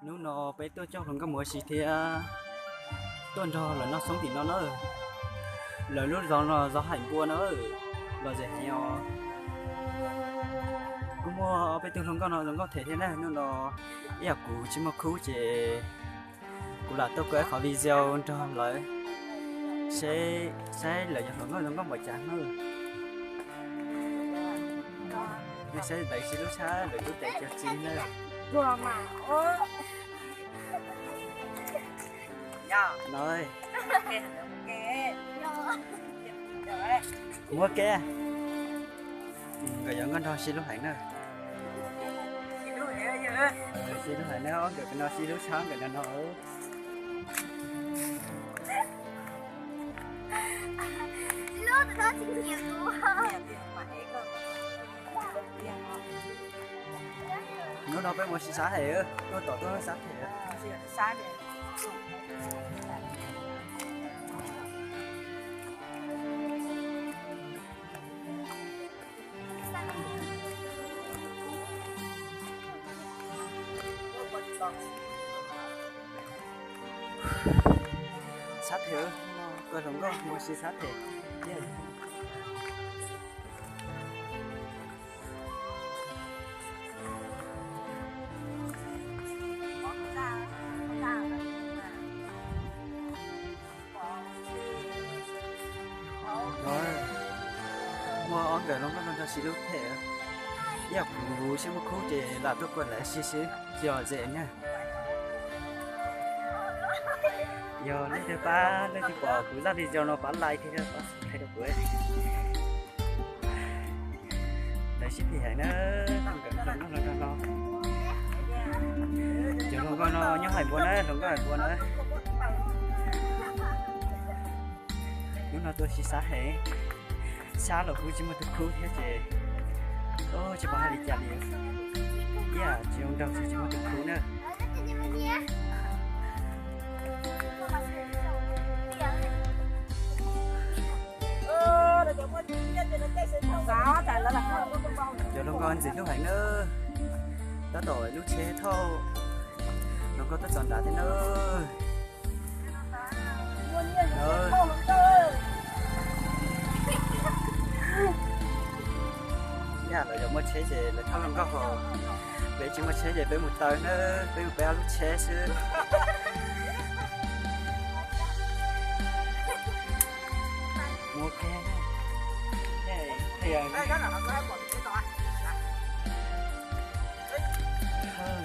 Hnub no peb tuaj coj hluas nkauj mus ua si thiab tuaj nrog lawv noj xoob tim no na. Lawv lub zos no zos Haim Npua na, los zem heev os. Kuj muaj peb tug hluas nkauj no zoo nkauj them thiab na. Hnub no ib yam kuv tsis muaj khub ces kuv lam tuaj kho ib qhov video nrog lawv seb, saib lawv cov hluas nkauj zoo nkauj npaum cas na. Nej saib ntawd sib hlub tshaj lawv lub tsev cov txiv na. No, muab ke, nkawd yuav nkauj nraug sib hlub heev na. Sib hlub heev na, ob nkawd no sib hlub tshaj nkawd no no. Hnub no peb mus ua si sab hem, tuaj tom tuaj sab hem. Sab them, koj hluas nkauj mus ua si sab them. Muaj ob nkawd hluas nkauj no nrog sib hlub them. Ib yam kuv tsis muaj khub ces lam tuaj kho lawv sib hlub tsis zem na. Yog leej twg pab leej twg pom kuv zaj video no pab like thiab pab subscribe rau kuv. Lawv sib phim heev na, nkawd hluas nkauj no nrog no. Cov hluas nkauj no nyob Haim Npua na, hluas nkauj Haim Npua na. Hnub no tuaj si sab heev, sab los kuj tsis muaj tus khub thiab ces tsis pom hais li cas li. Ib yam tsis zoo nraug ces tsis muaj tus khub na. Cov hluas nkauj ntxim hlub heev na. Tab tom lub tsheb thauj, hluas nkauj tuaj txog nrad thiab na. Ib yam lawv yuav muaj tsheb ces lawv thauj hluas nkauj hos, peb tsis muaj tsheb ces peb mus taw na, peb mus peb ob lub tsheb xwb.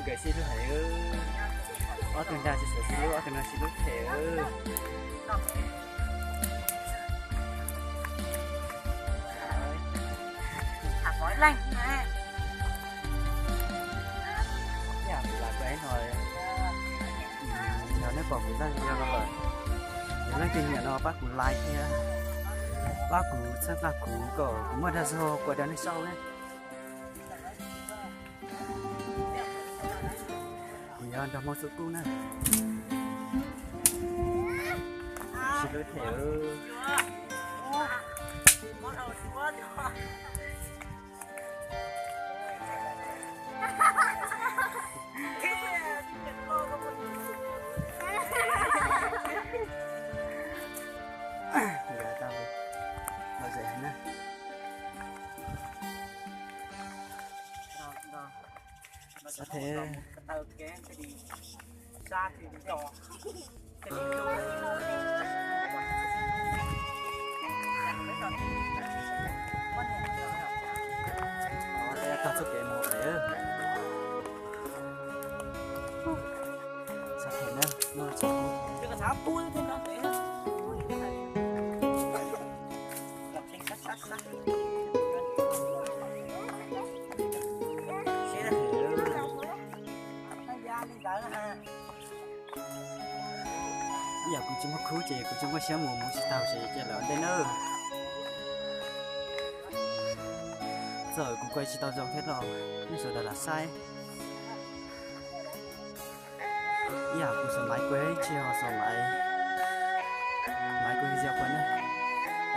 Nkawd sib hlub heev, ob tug nrag tsis txawj sib hlub, ob tug no sib hlub them. Yog nej pom kuv zaj video no lawm, yog leej twg nyiam no pab kuv like thiab pab kuv txhawb nqa kuv kom kuv muaj dag zog kuv rau nej saib. Kuv yog nrog Hmoob Xub Kuj na. Sib hlub them. Nkawd tau lom zem heev na. Sab them. Tog txoj kev mus lawm. Sab them na. Ib yam kuv tsis muaj khub ces kuv tsis muaj siab mus, mus tsis tau ces cia lawv ua ntej nawb. Txawm kuv kuaj tsis tau zoo thiab los nej sawv daws lam saib. Ib yam kuv xuas maiv kuaj tsis yog xuas maiv, maiv kuaj video kuaj ne,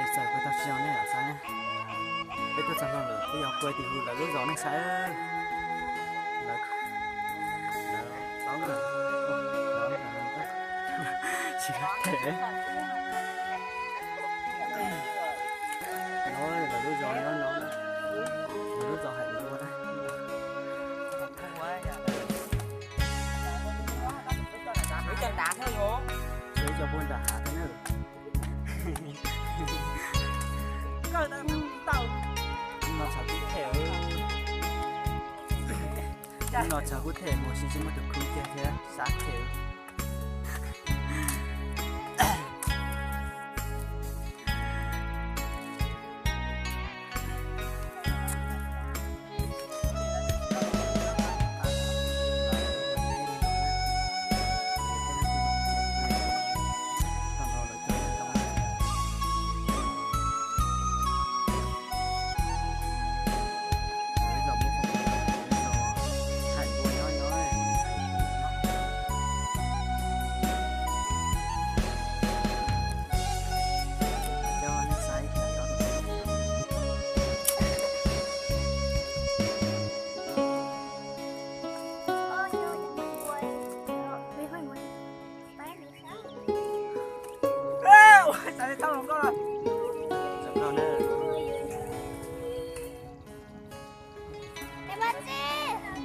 es txawm kuaj tau tsis zoo nej lam saib. Peb tuaj txog no lawm peb yuav kuaj tim hu lawv lub zos nej saib. Lawv, lawv tau nkawd Tsis them. No lawv lub zos nyob no, lawv lub zos hais ua na. Ib co nram hav thiab na. Hnub no tshav kub them, hnub no tshav kub them mus si tsis muaj tus khub kiag thiab, sab them.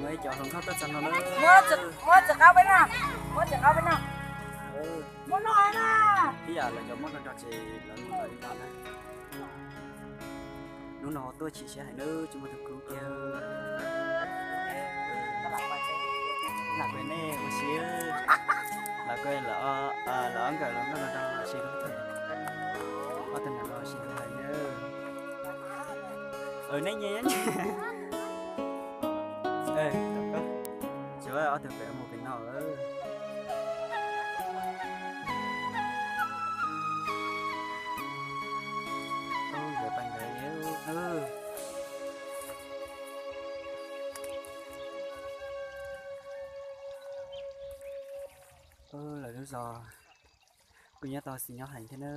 Muaj ib co hluas nkauj tuaj txog no na. Muab txiv qaub peb noj, muab txiv qaub peb noj. Muab noj na. Ib yam lawv cov muab noj nrog ces lawv mus lawv li no na. Hnub no tuaj chim siab heev nawb, tsis muaj tus khub kiag. Lam kuj nej ua si, lam kuj lawv ob nkawm los nkauj no nrog si lub thaum, ob tug nam los si lub hais nawb. Nej nyiam, tsis ob tug pem mus pem no. Nkawd pais nkawd. Lawv lub zos kuj nyob tau xis nyob heev thiab na.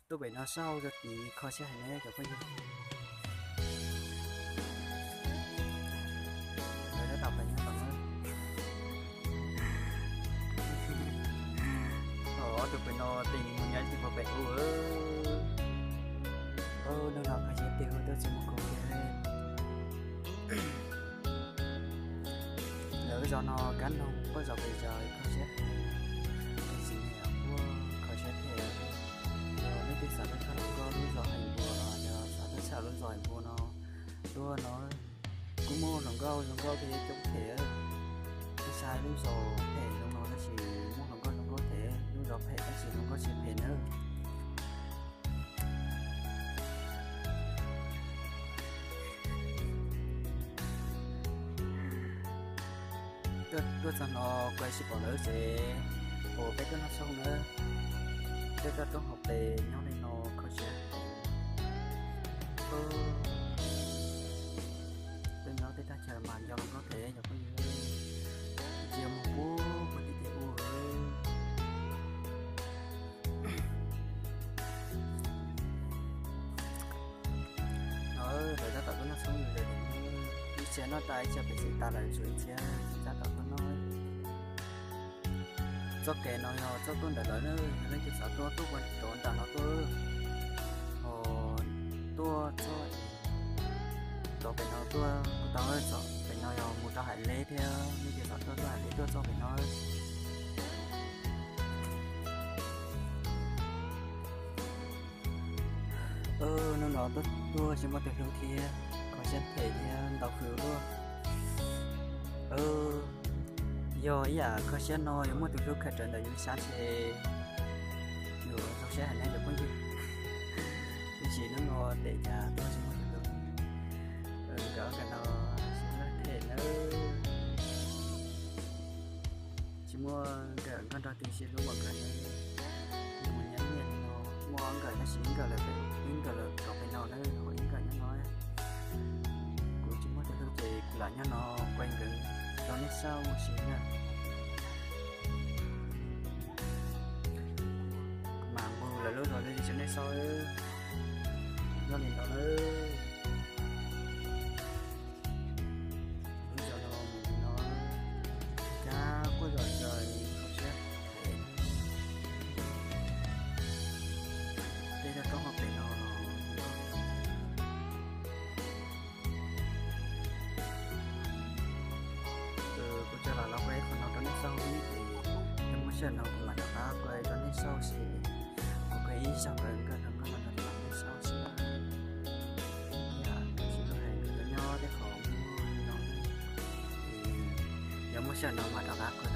Tuaj pem no sab hauv zos tid kho siab heev ne cov phooj ywg. Lawv tab tom pem nyob tom na. Ob tug pem no tes mus nyob ib tug pem ub. Hnub no kho siab tiag, tuaj tsis mus kuv kiag. Lawv zos no kab noog quaj zos pes zos kho siab heev, tab sis nej puas kho siab thiab. Yog leej twg xav tuaj tshaj hluas nkauj lub zos hais npua los yog xav tuaj tshaj lub zos hais npua no, tuaj no kuj muaj hluas nkauj zoo nkauj thiab coob phem. Twb saib lub zos phem zoo no tab sis muaj hluas nkauj zoo nkauj thiab, lub zos phem tab sis hluas nkauj tsis phem nawb. Tuaj txog no kuv tsis pom lawv ces, uas peb tuaj noj tshoob nawb. Peb tuaj roob hauv pes nyob li no kho siab. Peb nyob tej thaj chaw mas nco los nkauj thiab cov phooj ywg, ntsia mus puag puag tim tej ub. No lawv tab tom tuaj noj tshoob li lawm, ib txhia noj tas ib txhia pem xwb tas lawm, tshuav ib txhia tsis tab tom tuaj noj. Txoj kev no yog txoj tuaj ntawm lawv na, yog leej twg xav tuaj tuaj puag rau nram no tuaj, ho tuaj txoj rau pem no tuaj kuj tau, txoj pem no yog mus rau Hais Leb thiab, leej twg xav tuaj tuaj Hais Leb tuaj txoj pem no. Hnub no tuaj tuaj tsis muaj tus hlub thiab, kho siab phem thiab ntau hwv luaj. Yog ib yam kho siab no yuav muaj tus hlub khaws rawv ntawm yus sab ces yuav zoo siab heev na cov phooj ywg. Tiam sis hnub no tes cas tuaj tsis muaj tus hlub. Nkawd nkawd no sib hlub them nawb. Tsis muaj nkawd nkauj nraug twg sib hlub npaum nkawd ne. Mus nyob niaj no muaj nkawd tab sis nkawd lawm, nkawd lawm rau pem no na, ib nkawd nyob no. Kuv tsis muaj tus hlub ces kuv lam nyob no quaj nkawd rau nej saib mus si na. Mas npog lawv lub zos li tsis nej saib, nyob li no na. Lub zos no mus li no, cab quaj zom zaws kho siab phem. Sij hawm no kuv mam rov qab qw rau nej saib xwb. Kuv qw ib zaug lawm, nkawd no nkawd mam rov qab los nej saib xwb. Thiab kuv tsis tau hais nkawd nyob tej qhov muag no, es yog muaj sij hawm no mam rov qab qw.